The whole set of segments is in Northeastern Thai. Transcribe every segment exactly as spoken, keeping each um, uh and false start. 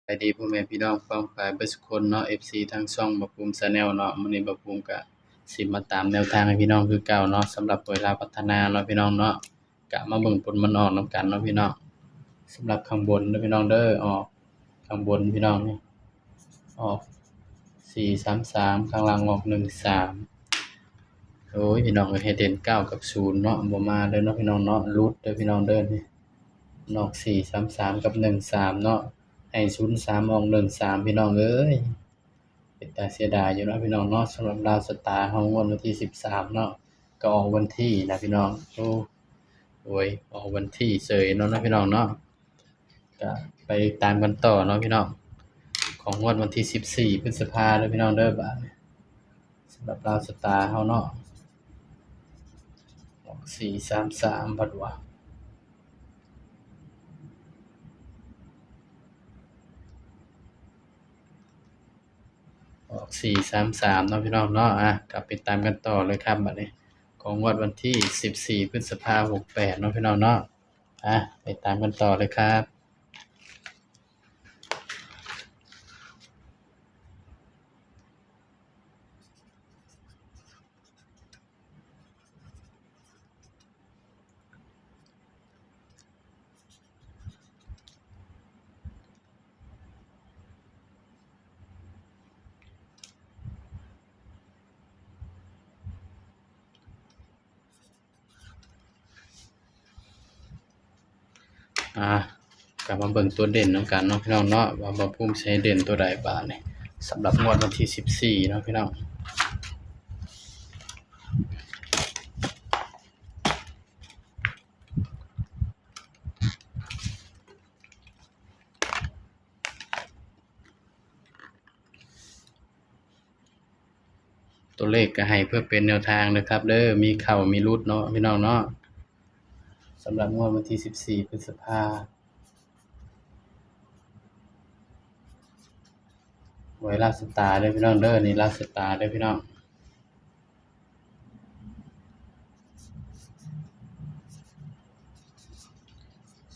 บายดีพ่อแม่พี่น้องป้องปายเบิดสุคนเนาะ เอฟซี ทางช่องบ่าวภูมิ Channel เนาะ มื้อนี้บ่าวภูมิก็สิมาตามแนวทางให้พี่น้องคือเก่าเนาะ สำหรับหวยลาวพัฒนาเนาะพี่น้องเนาะ ก็มาเบิ่งผลมันออกนำกันเนาะพี่น้อง สำหรับข้างบนเด้อพี่น้องเด้อ ออกข้างบนพี่น้องนี่ ออก สี่สามสาม ข้างล่างออก หนึ่งสาม โอ้ย พี่น้องเอ้ย ให้เด่น เก้า กับ ศูนย์ เนาะ บ่มาเลยเนาะพี่น้องเนาะ หลุดเด้อพี่น้องเด้อ นี่ นอก สี่สามสาม กับ หนึ่งสาม เนาะ ให้ ศูนย์สาม ออก หนึ่งสาม พี่น้องเอ้ย เป็นตาเสียดายอยู่เนาะพี่น้องเนาะ สำหรับลาวสตาร์เฮางวดวันที่ สิบสาม เนาะ ก็ออกวันที่นะพี่น้อง โอ้ โอ้ย ออกวันที่เฉยเนาะนะพี่น้องเนาะ ก็ไปตามกันต่อเนาะพี่น้อง ของงวดวันที่ สิบสี่ พฤษภาเด้อพี่น้องเด้อ บาดนี้ สำหรับลาวสตาร์เฮาเนาะ ออก สี่สามสาม พัดว่า ออก สี่สามสาม เนาะพี่น้องเนาะ อ่ะ กลับไปตามกันต่อเลยครับ บัดนี้ ของงวดวันที่ สิบสี่ พฤษภา หกแปด เนาะพี่น้องเนาะ อ่ะ ไปตามกันต่อเลยครับ อ่ะ กลับมาเบิ่งตัวเด่นนำกันเนาะพี่น้องเนาะ ว่าบ่าวภูมิสิให้เด่นตัวใดบาดนี้ สำหรับงวดวันที่ สิบสี่ เนาะพี่น้อง ตัวเลขก็ให้เพื่อเป็นแนวทางนะครับเด้อ มีเข้ามีหลุดเนาะพี่น้องเนาะ สำหรับงวดวันที่ สิบสี่ พฤษภา หวยลาวสตาร์เด้อพี่น้องเด้อ นี่ลาวสตาร์เด้อพี่น้อง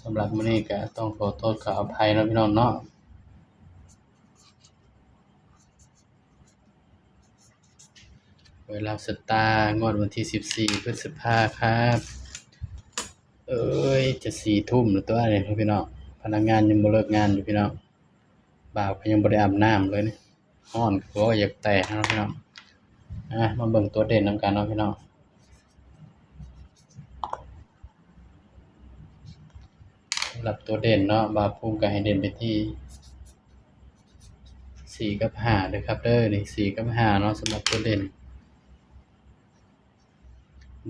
สำหรับมื้อนี้ก็ต้องขอโทษขออภัยเนาะพี่น้องเนาะ หวยลาวสตาร์ งวดวันที่ สิบสี่ พฤษภาครับ เอ้ย จะสี่ทุ่มแล้วตัวนี่พี่น้อง พนักงานยังบ่เลิกงานอยู่พี่น้อง บ่าวก็ยังบ่ได้อาบน้ำเลยนี่ ฮ้อนก็อยากแตกแล้วพี่น้อง อ่ะ มาเบิ่งตัวเด่นนำกันเนาะพี่น้อง สำหรับตัวเด่นเนาะ บ่าวภูมิก็ให้เด่นไปที่ สี่ กับ ห้า เด้อครับเด้อ นี่ สี่ กับ ห้า เนาะ สำหรับตัวเด่น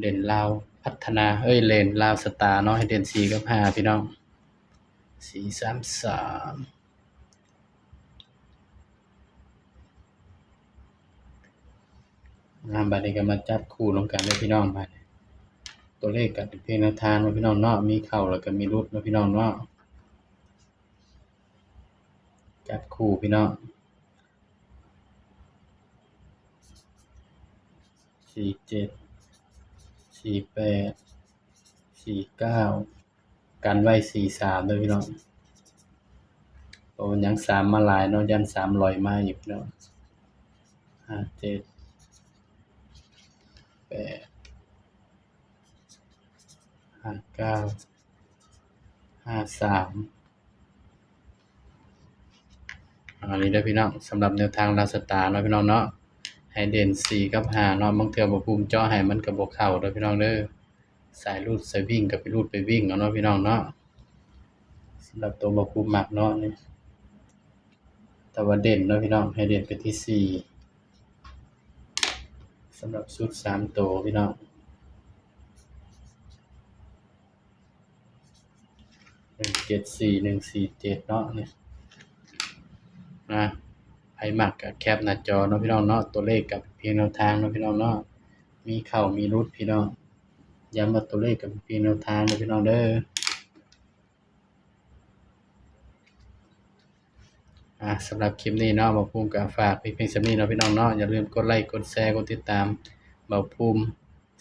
เด่นลาวพัฒนา เอ้ย เด่นลาวสตาร์เนาะ ให้เด่น สี่ กับ ห้า พี่น้อง สี่สามสาม อ่า บัดนี้ก็มาจับคู่ลงกันเด้อพี่น้อง บัดนี้ ตัวเลขก็เป็นเพียงแนวทางเนาะพี่น้องเนาะ มีเข้าแล้วก็มีหลุดเนาะพี่น้องเนาะ จับคู่พี่น้อง สี่เจ็ด สี่แปด สี่เก้า กันไว้ สี่สาม เด้อพี่น้อง โอ้ ยังสามมาหลายเนาะ ย่านสามลอยมาอีกเนาะ ห้าเจ็ด แปด ห้าเก้า ห้าสาม อันนี้เด้อพี่น้อง สำหรับแนวทางลาวสตาร์เนาะพี่น้องเนาะ ให้เด่น สี่ กับ ห้า เนาะ บางเทื่อบ่าวภูมิเจาะให้มันก็บ่เข้าเด้อพี่น้องเด้อ สายรูดสายวิ่งก็ไปรูดไปวิ่งเอาเนาะพี่น้องเนาะ สำหรับตัวบ่าวภูมิมักเนาะนี่ แต่ว่าเด่นเนาะพี่น้อง ให้เด่นไปที่ สี่ สำหรับชุดสามตัวพี่น้อง หนึ่งเจ็ดสี่ หนึ่งสี่เจ็ด เนาะนี่ นะ ไผมักก็แคปหน้าจอเนาะพี่น้องเนาะ ตัวเลขก็เพียงแนวทางเนาะพี่น้องเนาะ มีเข้ามีหลุดพี่น้อง ย้ำว่าตัวเลขก็เพียงแนวทางเนาะพี่น้องเด้อ อ่ะ สำหรับคลิปนี้เนาะ บ่าวภูมิก็ฝากเพียงส่ำนี้เนาะพี่น้องเนาะ อย่าลืมกดไลค์ กดแชร์ กดติดตาม บ่าวภูมิ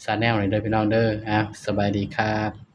Channel นี่เด้อพี่น้องเด้อ อ่ะ สบายดีครับ